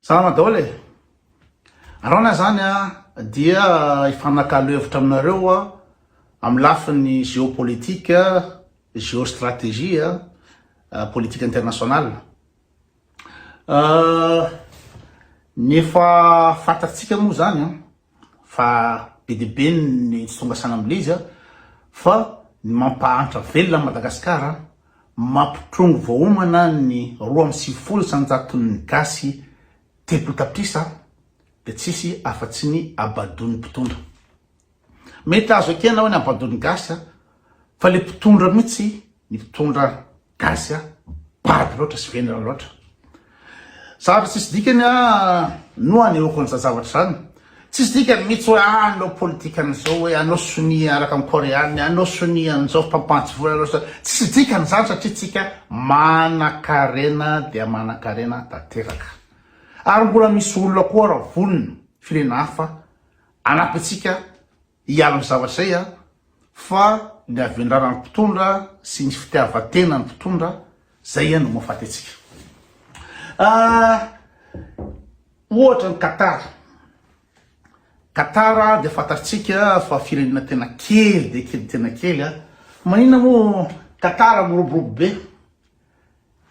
Salama daholo e! Androany aho zany a dia hifanakalo hevitra aminareo a amin'ny lafiny géopolitique, géostratégie, politique internationale. Ny efa fantatsika moa zany a fa be dia be ny tsy tonga saina amin'ilay izy a fa ny mampahantra velona an'i Madagasikara, mampitrongy voaomana ny 92% gasy 30 tapitrisa dia tsisy afa-tsy ny abadon'ny mpitondra. Mety azo ekena hoe ny abadon'ny gasy fa le mpitondra mihitsy, ny mpitondra Gasy a, bado loatra sy vendrana loatra. Zavatra tsisy dikany a no anehoako an'izany zavatra izany. Tsisy dikany mihitsy hoe ah anao politika an'izao hoe anao sonia araka ny koreana, anao sonia an'izao mpampantsy vola anao sonia. Tsisy dikany izany satria tsika manankarena dia manankarena tanteraka. Ary mbola misy olona koa raha vonona, firenena hafa, hanampy antsika Hiala amin'ny zavatra izay aho fa ny havendraran'ny mpitondra sy ny fitiavan-tenan'ny mpitondra zay no mahafaty antsika. Ohatra ny Qatar. Qatar dia fantatsika fa firenena tena kely dia kely tena kely. Maninona moa Qatar miroborobo be?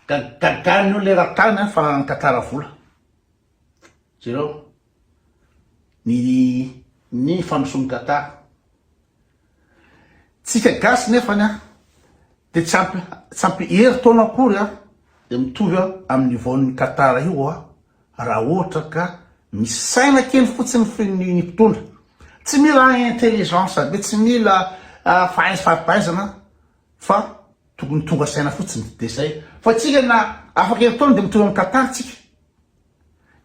Gagagan'ny olona eran-tany fa ny Qatar vola. Jereo. Ny ny fandrosoan'i Qatar. Tsika gasy nefany a de tsy ampy tsy ampy herintaona akory a de mitovy a amin'ny niveau-n'ny Qatar io a raha ohatra ka misy saina kely fotsiny ny ny mpitondra. Tsy mila intelligence be, tsy mila fahaiz-fahaizana fa tokony tonga saina fotsiny de zay. Fa tsika na afaka herintaona de mitovy amin'i Qatar tsika.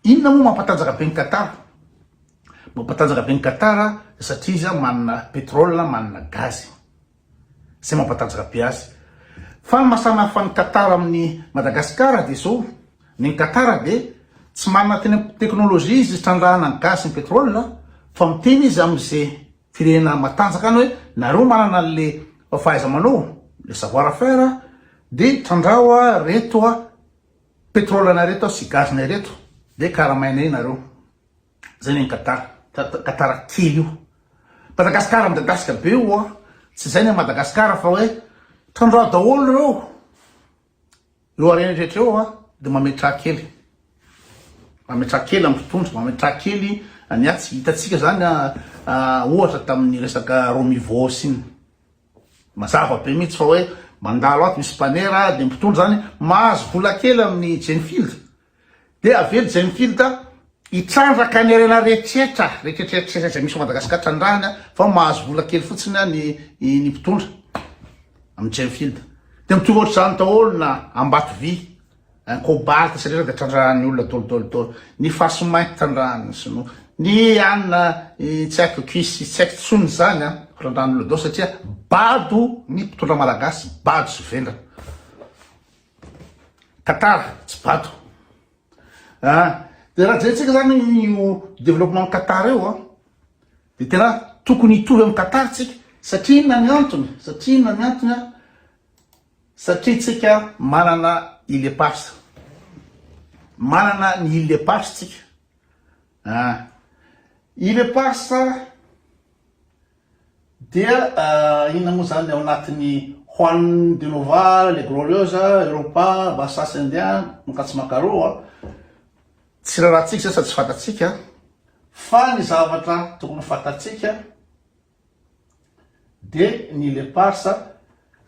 Inona moa mampatanjaka be ny Qatar? Mampatanjaka be ny Qatar satria izy manana pétrole, manana gaz. Zay mampatanjaka be azy. Fa ny maha samy hafa ny Qatar amin'ny Madagascar dia zao, ny Qatar dia tsy manana teknolojia izy hitrandrahana ny gaz sy ny pétrole fa miteny izy amin'izay firenena matanjaka any hoe nareo manana an'le fahaiza-manao, le savoir faire dia trandraho reto Pétrole nay reto sy gaz nay reto de karamainay nareo. Zay ny any Qatar. Qatar kely io. Madagascar midadasika be io a. Tsy zay ny any Madagascar fa hoe trandraho daholo reo. Reo harena rehetra reo a de mametraha kely. Mametraha kely amin'ny mpitondra, mametraha kely ny atsy. Hitantsika zany ohatra tamin'ny resaka Romivo sy ny. Mazava be mihitsy fa hoe mandalo ato misy mpanera dia mpitondra zany mahazo vola kely amin'ny Genfield dia avy eo Genfield hitrandraka ny harena rehetrretra rehetrretra izay misy ao Madagascar trandrahany fa mahazo vola kely fotsiny ny ny mpitondra amin'ny Genfield dia mitovy ohatr'izany daholo na Ambatovy Ny cobalt sy rehetra dia trandrahan'ny olona dolo dolo dolo. Ny fasimainty trandrahan'ny sinoa. Ny anona tsy haiko cuisse tsy haiko tsony zany an, trandrahan'ny olona dolo satria bado ny mpitondra malagasy, bado sy vendrana. Qatar tsy bado. Ah, dia raha jerentsika zany io développement Qatar io an, dia tena tokony hitovy amin'ny Qatar tsika satria inona ny antony? Satria inona ny antony an? Satria tsika manana île éparse. Manana ny île éparse tsika. Ah. Île éparse dia inona moa zany ao anatin'ny Juan de Nova, Les Glorieuses, Europa, Bassas Indien, Makatso Makaro. Tsy raharahantsika zay sady tsy fantatsika fa ny zavatra tokony fantatsika De ny Lepars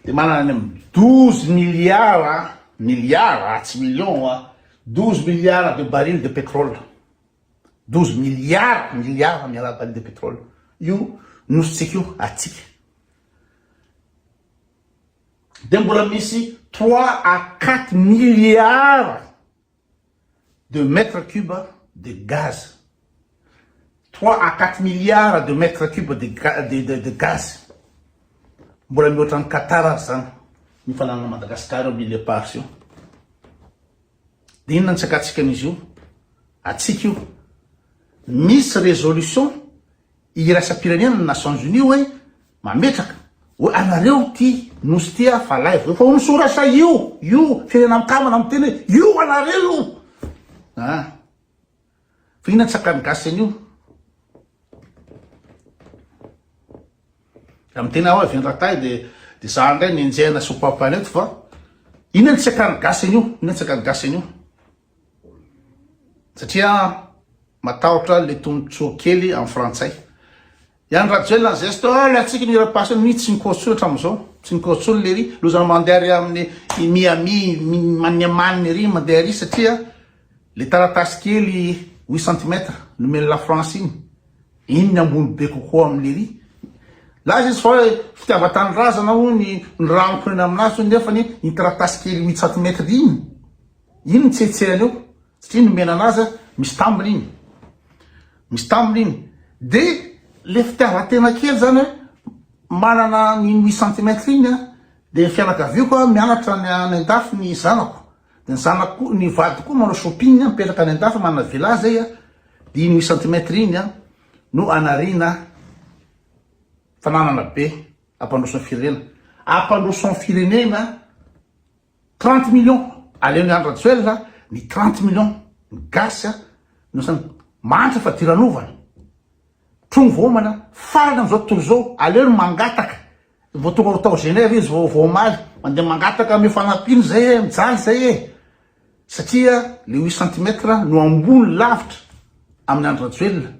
de manana any amin'ny 12 milliards, milliards tsy millions a, 12 milliards de barils de pétrole, 12 milliards, milliards miala barils de pétrole, io nosintsika io atsika. De mbola misy 3 à 4 milliards de mètres cubes de gaz, 3 à 4 milliards de mètres cubes de de de gaz, mbola mihoatra an'i Qatar aza zany ny fananana Madagascar io mille parts io, de inona ny tsy akatsika an'izy io, atsika io, misy résolution iraisam-pirenena ny Nations Unies hoe mametraka hoe anareo ty nosy ty a fa laivo efa ho misoratra io io firenena mikambana miteny hoe io anareo io ah. Fa inona ny tsakan'ny gasy an'io? Raha miteny aho hoe vendratahy de de za ndray ny enjehina sy hopapaina eto fa inona ny tsakan'ny gasy an'io? Inona ny tsakan'ny gasy an'io? Satria matahotra le tombotsoa kely amin'ny frantsay. I Andry Rajoelina ny zeste oh le antsika ny hira-pasy iny tsy nikoa-tsony hatramin'izao, tsy nikoa-tsony lery, loza mandeha ary amin'ny i Miami, Maniamanina ery mandeha ery satria le taratasy kely huit centimètres nomen'i la France iny, iny ny ambony be kokoa amin'lery. Laza izy fa hoe fitiavan-tanindrazana hono ny rano mikorina aminazy hono nefany iny taratasy kely huit centimètres iny, iny no tsetsehany eo satria nomena anazy misy tambiny iny. Misy tambiny iny. De le fitiavan-tena kely zany hoe manana an'iny huit centimètres iny an, de ny fianakaviako an mianatra any any an-dafy ny zanako, de ny zanako koa ny vadiko koa manao shopping mipetraka any an-dafy manana villa zay an, de iny huit centimètres iny an no anariana fananana be hampandroso ny firenena. Hampandroso ny firenena. 30 millions aleon'i Andry Rajoelina ny 30 millions ny gasy a no samy mahantra fadiranovana trondro voaomana farany amin'izao tontolo izao aleony mangataka vao tonga tao Genève izy vao vao omaly mandeha mangataka ameo fanampiana zay e mijaly zay e satria le huit centimètres no ambony lavitra amin'i Andry Rajoelina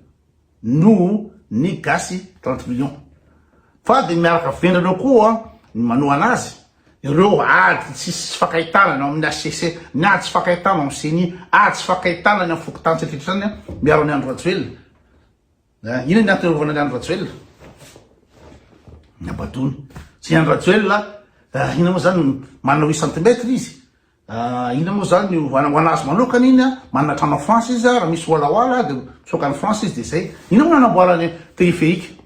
noho ny gasy 30 millions fa de miaraka vendrana eo koa ny manohana azy ireo ady tsisy fankahitana ny ao amin'ny HCC ny ady tsy fankahitana ao amin'ny ceni ady tsy fankahitana ny amin'ny fokontany tsy rehetra zany miaro an'i Andry Rajoelina eh, inona ny antony iarovana an'i Andry Rajoelina ny abadony tsy Andry Rajoelina eh, inona moa zany manana huit centimètres izy Ah, inona moa zany ho anazy manokana iny a, manana trano France izy a, raha misy walahoala de mitsoaka any France izy de zay. Inona moa nanamboarany téléphérique?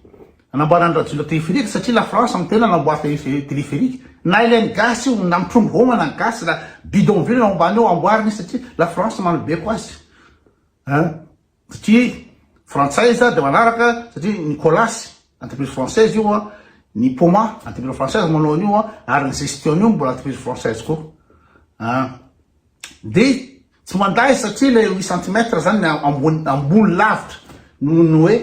Nanamboarany Rajoelina téléphérique satria la France no tena nanamboara téléphérique. Na ilain'ny gasy io, na mitrongy homana ny gasy, na bidonville ao ambany ao amboariny izy satria la France manobeko azy. Hein? Satria frantsay izy dia manaraka satria ny Colas entreprise française io a, ny Poma entreprise française manao an'io a, ary ny gestion an'io mbola entreprise française koa. Ah. Dia tsy mandà izy satria ilay huit centimètres zany ny ambony ambony lavitra noho ny hoe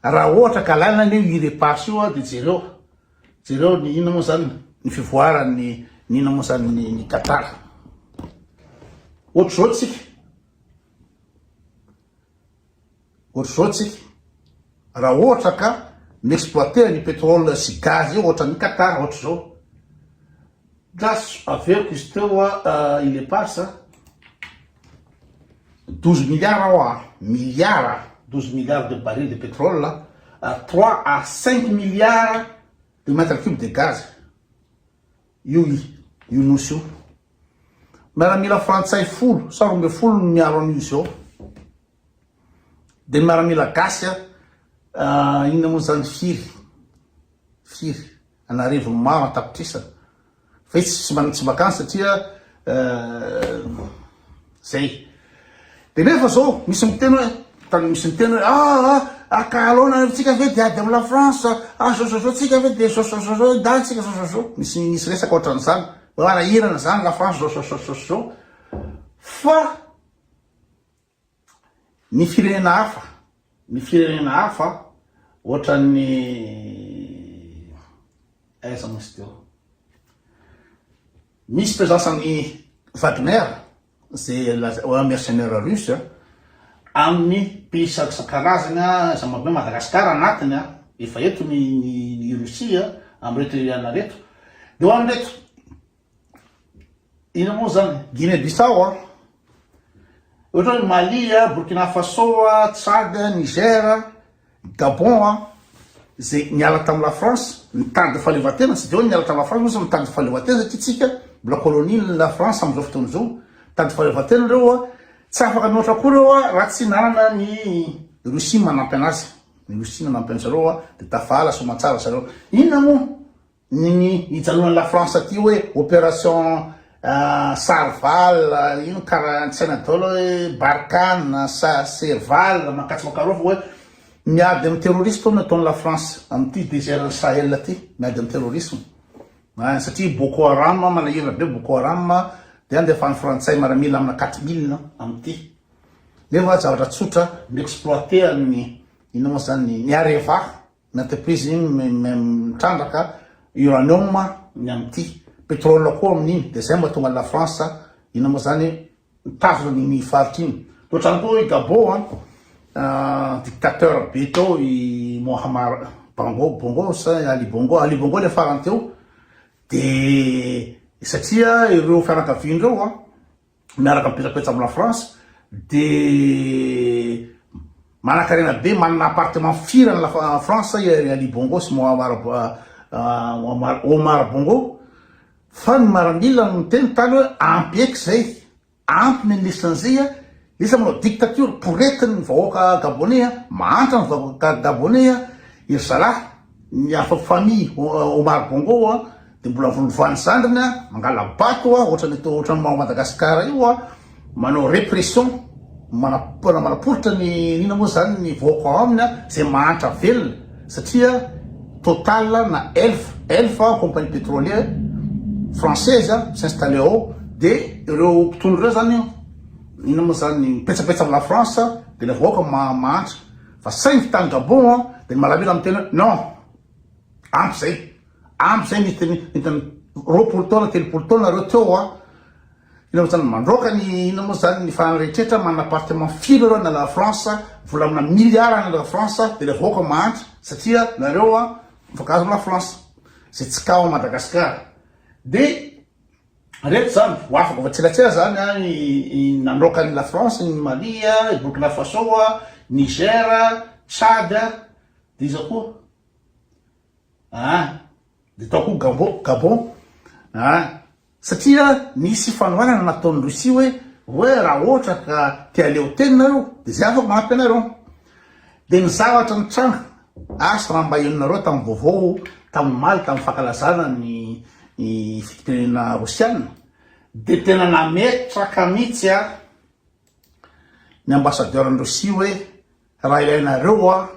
raha ohatra ka alaina anie io irepas io a dia jereo jereo ny inona moa zany ny fivoaran'ny ny inona moa zany ny ny Qatar. Ohatr'izao tsika. Ohatr'izao tsika, raha ohatra ka mi-exploiter ny pétrole sy gaz io ohatran'ny Qatar ohatr'izao. Gasy averiko izy teo a, il est pas ça. 12 milliards aho a, milliards, 12 milliards de barils de pétrole, 3 à 5 milliards de mètres cubes de gaz. Io io nosy io. Miaramila frantsay folo sa 12 no miaro an'io izao. Dia ny miaramila gasy a, inona moa zany firy? Firy? An'arivony maro an-tapitrisa. Fa izy tsy mba tsy makany satria zay. De nefa zao misy miteny hoe tany misy miteny hoe ah ah ka aleona tsika ve de ady am la France ah zao zao zao tsika ve de zao zao zao zao da tsika zao zao zao misy misy resaka ohatran'izany hoe arahirana zany la France zao zao zao zao zao fa ny firenena hafa ny firenena hafa ohatran'ny aiza moa izy teo misy présence an'ny Wagner Izay lazaina hoe mercenaires russe amin'ny pays isan-karazany izay mampiomehy Madagascar anatiny efa eto ny ny Russie amin'ireto ihany ireto. Dia ho an'ireto inona moa izany Guinée Bissau a, ohatra hoe Mali a, Burkina Faso a, Tchad, Niger. Gabon an, izay niala tamin'i la France, nitady fahaleovantena, tsy dia hoe niala tamin'i la France moa fa nitady fahaleovantena satria tsika mbola colonie ny la France amin'izao fotoana izao, nitady fahaleovantena ireo an, tsy afaka mihoatra koa ireo an raha tsy nanana ny Russie manampy anazy, ny Russie nanampy an'zareo an, dia tafahala soamantsara zareo. Inona moa? Ny nijanonan'i la France aty hoe opération Sarval ino kara tsy haina daholo hoe Barkhane sa Serval mankatsy mankaroa fa hoe miady amin'ny terroriste hono nataon'i la France amin'ity désert an'i Sahel ity miady amin'ny terrorisme ah, satria Boko Haram manahirana be Boko Haram dia andefan'ny frantsay maramila amina 4000 amin'ity. Nefa zavatra tsotra mi-exploiter ny inona moa zany ny Areva, ny entreprise iny mitrandraka uranium ny amin'ity, pétrole koa amin'iny, de zay mahatonga la France inona moa zany mitazona an'iny faritra iny. Ohatrany koa i Gabon an, dictateur be tao i Mohamar Bongo, Bongo sa Ali Bongo, Ali Bongo le farany teo, de satria ireo fianakaviany ireo an, miaraka mipetsapetsa am la France de manakarena be manana appartement firy any la France i Ali Bongo sy Mohamar Omar Bongo fa ny maramila no niteny tany hoe ampy eky zay ampy ny anisan'izay a lasa manao dictature poretin'ny vahoaka gabonais a mahantra ny vahoaka gabonais a iry zalahy Ny hafa famille Omar Bongo a de mbola volovany zandriny a, mangala bato a, ohatrany eto ohatrany ao Madagascar io a, manao repression, manaporitra ny inona moa zany ny vahoaka ao aminy a, zay mahantra velona satria Total na Elf, Elf compagnie petrolier française a s'installer ao de ireo mpitondra ireo zany inona moa zany mipetsapetsa am la France de le vahoaka mahantra. Fa saingy tany Gabon an, dia ny maramila miteny hoe non, ampy zay, ampy zay niteny niteny 20 taona, 30 taona nareo teo an, inona moa zany mandroaka ny inona moa zany ny fanana rehetrretra, manana appartement firy nareo any la France, vola amina milliard any la France, dia ilay vahoaka mahantra satria nareo an mifankahazo am la France, zay tsy cas ao Madagascar. Dia Reto zany ho afaka vao tselatsela zany an i nandroaka an'i la France, ny Mali, i Burkina Faso, Niger, Tchad, de iza koa? An, de tao koa Gabon, Gabon an, satria nisy fanohanana nataon'i Russie hoe hoe raha ohatra ka te haleo tena nareo de zay afaka manampy anareo. De ny zavatra nitranga, asa raha mba henonareo tamin'ny vaovao tamin'ny omaly tamin'ny fankalazana ny ny filoham-pirenena rosiana dia tena nametraka mihitsy a ny ambassadeur ny Rosia hoe raha ilainareo a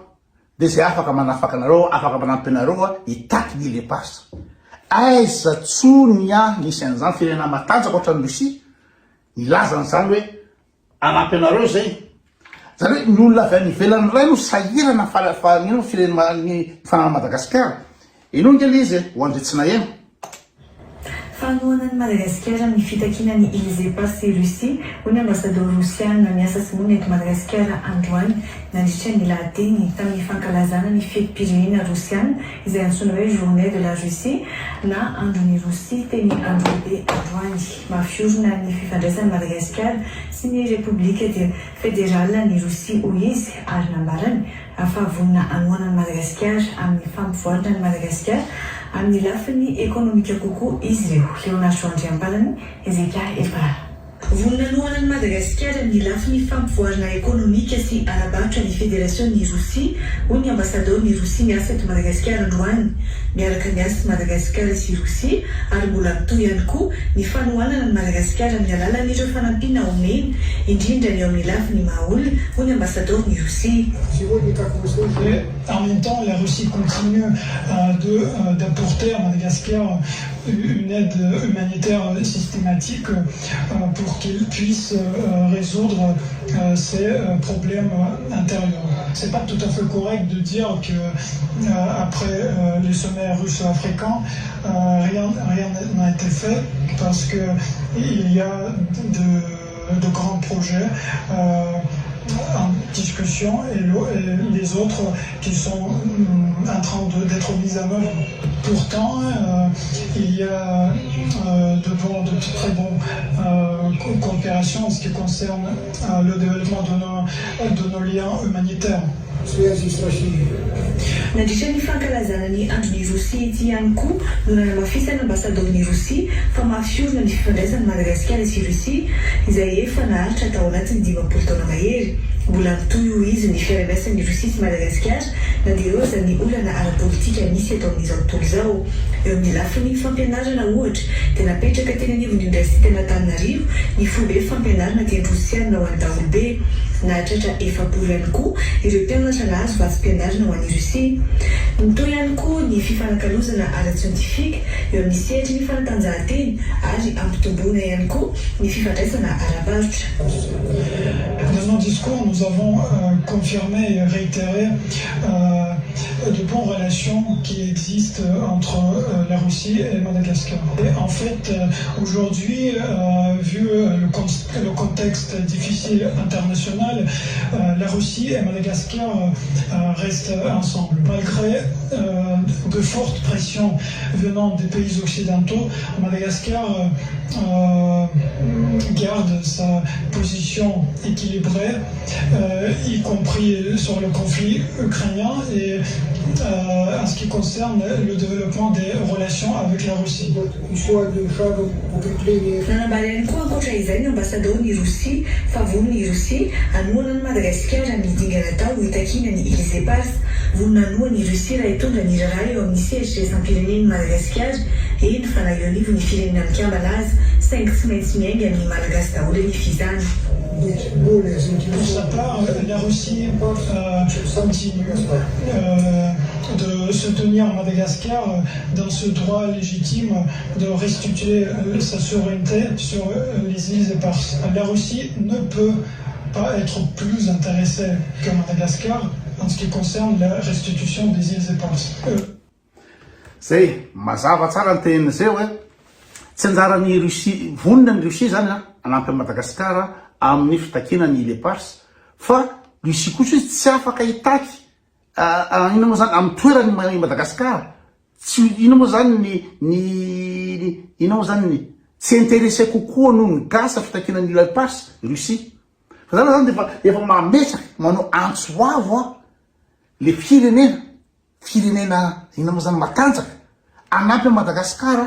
dia izay afaka manafaka anareo afaka manampy anareo a hitaky ny îles Éparses. Aiza tsony a nisy an'izany firenena matanjaka ohatran'i Rosia nilaza an'izany hoe Hanampy anareo izay. Izany hoe ny olona avy any ivelany indray no sahirana fa fa ny ino firenena ny fananan'i Madagasikara. Henoy ange ilay izy e, ho an'izay tsy naheno. Fanohanan'i Madagasikara ny fitakiana ny Îles Éparses i Russie, hoy ny ambasadaoro rosiana miasa sy monina eto Madagasikara androany nandritra ny lahateny tamin'ny fankalazana ny fetim-pirenena rosiana izay antsoina hoe Journée de la Russie na Andron'i Rosia teny Androhibe androany. Mafy orina ny fifandraisan'i Madagasikara sy ny Repoblika Federalin'i Rosia, hoy izy, ary nambarany fa vonona hanohana an'i Madagasikara amin'ny fampivoarana an'i Madagasikara amin'ny lafiny ekonomika kokoa izy ireo. Léonard Andriampalany, Hezekia Epa. Vonona hanohana an'i Madagasikara amin'ny lafiny fampivoarana ekonomika sy ara-barotra ny Federasion'i Rosia, hoy ny ambasadaoron'i Rosia miasa eto Madagasikara androany. Miaraka miasa Madagasikara sy Rosia ary mbola mitohy ihany koa ny fanohanana an'i Madagasikara amin'ny alalan'ireo fanampiana omena, indrindra ny eo amin'ny lafiny maha olona, hoy ny ambasadaoron'i Rosia. En même temps, la Russie continue de d'apporter à Madagascar une aide humanitaire systématique pour qu'il puisse résoudre ses problèmes intérieurs. C'est pas tout à fait correct de dire que après le sommet russo-africain, rien rien n'a été fait parce que il y a de de grands projets en discussion et les autres qui sont en train d'être mis en œuvre. Pourtant, il y a de bons, de très bons coopérations en ce qui concerne le développement de nos, de nos liens humanitaires. Nandritra ny fankalazana ny Andron'i Rosia ity ihany koa no nanamafisan'ny ambasadaoron'i Rosia fa mafy orina ny fifandraisan'i Madagasikara sy Rosia izay efa naharitra tao anatin'ny 50 taona mahery. Mbola mitohy hoy izy ny fiaraha-miasan'i Rosia sy Madagasikara na dia eo aza ny olana ara-politika misy eto amin'izao tontolo izao. Eo amin'ny lafiny fampianarana ohatra dia napetraka teny anivon'ny Oniversiten'Antananarivo ny foibe fampianarana teny rosiana ho an'ny daholobe. Nahatratra 40 ihany koa ireo mpianatra nahazo vatsim-pianarana ho any Russie. Mitohy ihany koa ny fifanakalozana ara-tsiantifika eo amin'ny sehatry ny fanatanjahantena ary ampitomboina ihany koa ny fifandraisana ara-barotra. discours, nous avons confirmé et réitéré de bonnes relations qui existent entre la Russie et Madagascar. Et en fait, aujourd'hui, vu le contexte difficile international, la Russie et Madagascar restent ensemble. Malgré de fortes pressions venant des pays occidentaux, Madagascar garde sa position équilibrée, y compris sur le conflit ukrainien et en ce qui concerne le développement des relations avec la Russie. Nanambara ihany koa ankoatra izay ny ambasadaoron'i Rosia fa vonona i Rosia hanohana an'i Madagasikara amin'ny dingana atao hitakiana ny Îles Éparses. Vonona hanohana i Rosia raha hitondra ny raharaha eo amin'ny sehatra iraisam-pirenen'i Madagasikara, eny fa na eo anivon'ny Firenena Mikambana aza, saingy tsy maintsy miainga amin'ny Malagasy daholo anefa izany. Pour sa part, la Russie continue de soutenir Madagascar dans ce droit légitime de restituer sa souveraineté sur les îles éparses. La Russie ne peut pas être plus intéressée que Madagascar en ce qui concerne la restitution des îles éparses. Zay, mazava tsara ny tenin'i Zay hoe tsy anjaran'i Russie, vonona ny Russie zany hanampy an'i Madagasikara amin'ny fitakiana ny îles éparses fa Russie kosa izy tsy afaka hitaky inona moa zany amin'ny toerany i Madagasikara, tsy inona moa zany ny ny inona moa zany ny tsy intéressé kokoa noho ny gasy fitakiana ny îles éparses Russie. Fa zany zany efa efa mametraka manao antso avo an le firenena Firenena inona moa zany matanjaka hanampy an'i Madagascar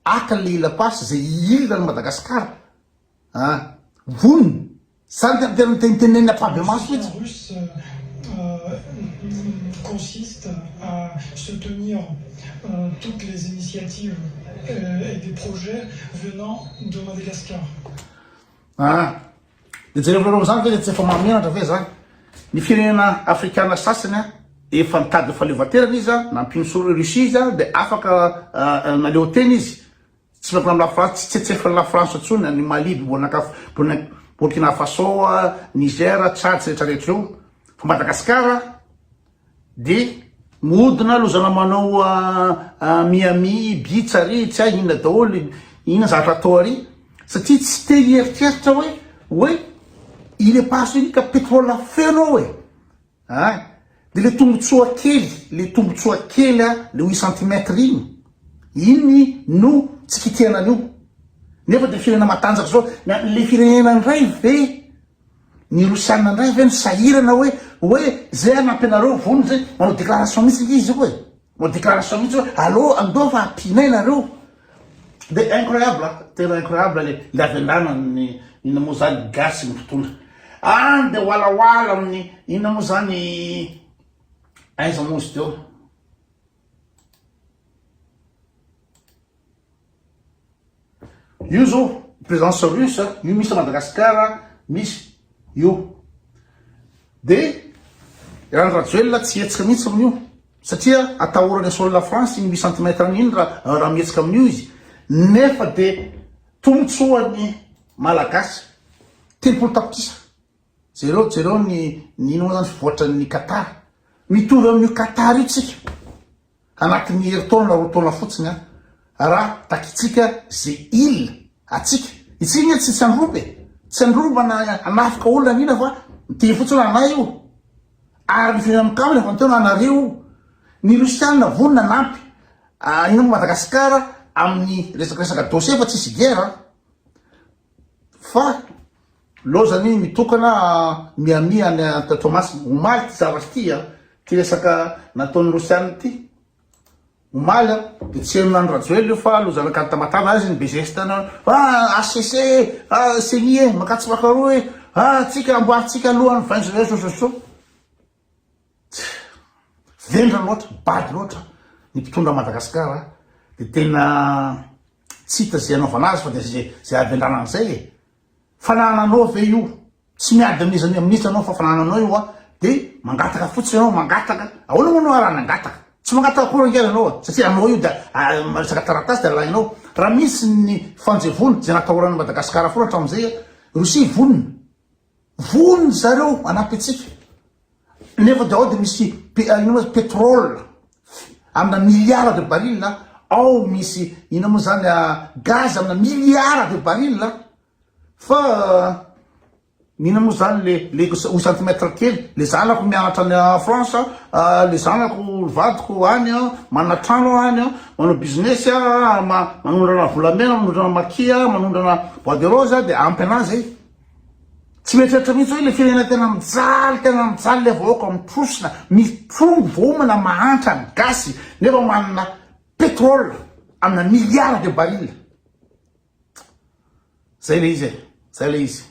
haka le île Éparse zay île an'i Madagascar ah vonona zany tena tena mitenitenenina ampahibemaso La mihitsy. russe consiste à soutenir toutes les initiatives et des projets venant de Madagascar. Ah De jerevinareo amzany ve le tsy efa mahamenatra ve zany? Ny firenena afrikana sasany a efa nitady fahaleovantenany izy a nampino soro Russie izy a de afaka naleo tena izy tsy miankina am la France tsy tsetsefin'ny la France intsony ny Mali Burkina Faso Niger Tchad sy rehetra rehetra eo fa Madagascar De mihodina lozana manao Miami beach ary tsy hay inona daholo inona zavatra atao ary satria tsy te hieritreritra hoe hoe il est pas celui ka pétrole feno ao e ah de le tombotsoa kely le tombotsoa kely a le huit centimètres iny iny no tsy kitihana an'io nefa de firenena matanjaka zao le firenena indray ve Ny rosiana ndray ve no sahirana hoe hoe zay hanampy anareo vonona zay manao déclaration mihitsy ange izy io e manao déclaration mihitsy hoe allo andao fa ampianay nareo de incroyable a tena incroyable le le havendrana ny inona moa zany gasy ny mpitondra any de walahoala amin'ny inona moa zany aiza moa izy teo Io zao présence russe io misy à Madagascar misy io de Andry Rajoelina tsy hihetsika mihitsy amin'io satria atahorany esorin'i la France iny huit centimètres iny raha raha mihetsika amin'io izy nefa de tombotsoan'ny Malagasy 30 tapitrisa jereo jereo ny ny ino moa zany fivoatran'ny Qatar mitovy amin'io Qatar io tsika Anatin'ny herintaona na roa taona fotsiny an, raha takintsika ze il atsika, itsika anie tsy tsy handroba e, tsy handroba na hanafika olona na inona fa miteny fotsiny hoe anay io, ary ny firenena mikambana efa niteny hoe anareo io, ny rosiana vonona hanampy inona moa Madagascar amin'ny resaka resaka dossier fa tsisy guerre an, fa Lozany mitokana Miami any Toamasina. Omaly ity zavatra ity a, ity resaka nataon'ny Rosiana ity. Omaly a, dia tsy henon'i Andry Rajoelina io fa lozana kany Tamatave aiza ny be geste anao, ah HCC e, ah Ceni e, makatsy makaroa e, ah tsika amboarintsika alohan'ny 20 juillet so so so. Vendrana loatra, bado loatra ny mpitondra Madagasikara dia tena tsy hita izay anaovana azy fa dia izay izay havendrana an'izay e. Fanananao ve io? Tsy miady amin'iza ny amin'iza anao fa fanananao io a, dia mangataka fotsiny ianao, mangataka. Ahoana moa anao raha nangataka? Tsy mangataka akory ange ianao a, satria anao io dia resaka taratasy dia alainao. Raha misy ny fanjevoana izay natahoran'i Madagasikara foana hatramin'izay a, Rosia vonona. Vonona zareo hanampy antsika. Nefa dia ao dia misy inona moa pétrole amina milliard de baril, ao misy inona moa zany gaz amina milliard de baril fa inona moa zany le le ho centimètre kely, le zanako mianatra any France, le zanako vadiko any manana trano any, manao business, manondrana volamena, manondrana makia, manondrana bois de rose dia ampy anazy zay. Tsy mieritreritra mihitsy hoe le firenena tena mijaly, tena mijaly le vahoaka mitrosina, mitrongy voaomana mahantra ny gasy nefa manana pétrole amina milliard de baril. Zay le izy e, zay le izy.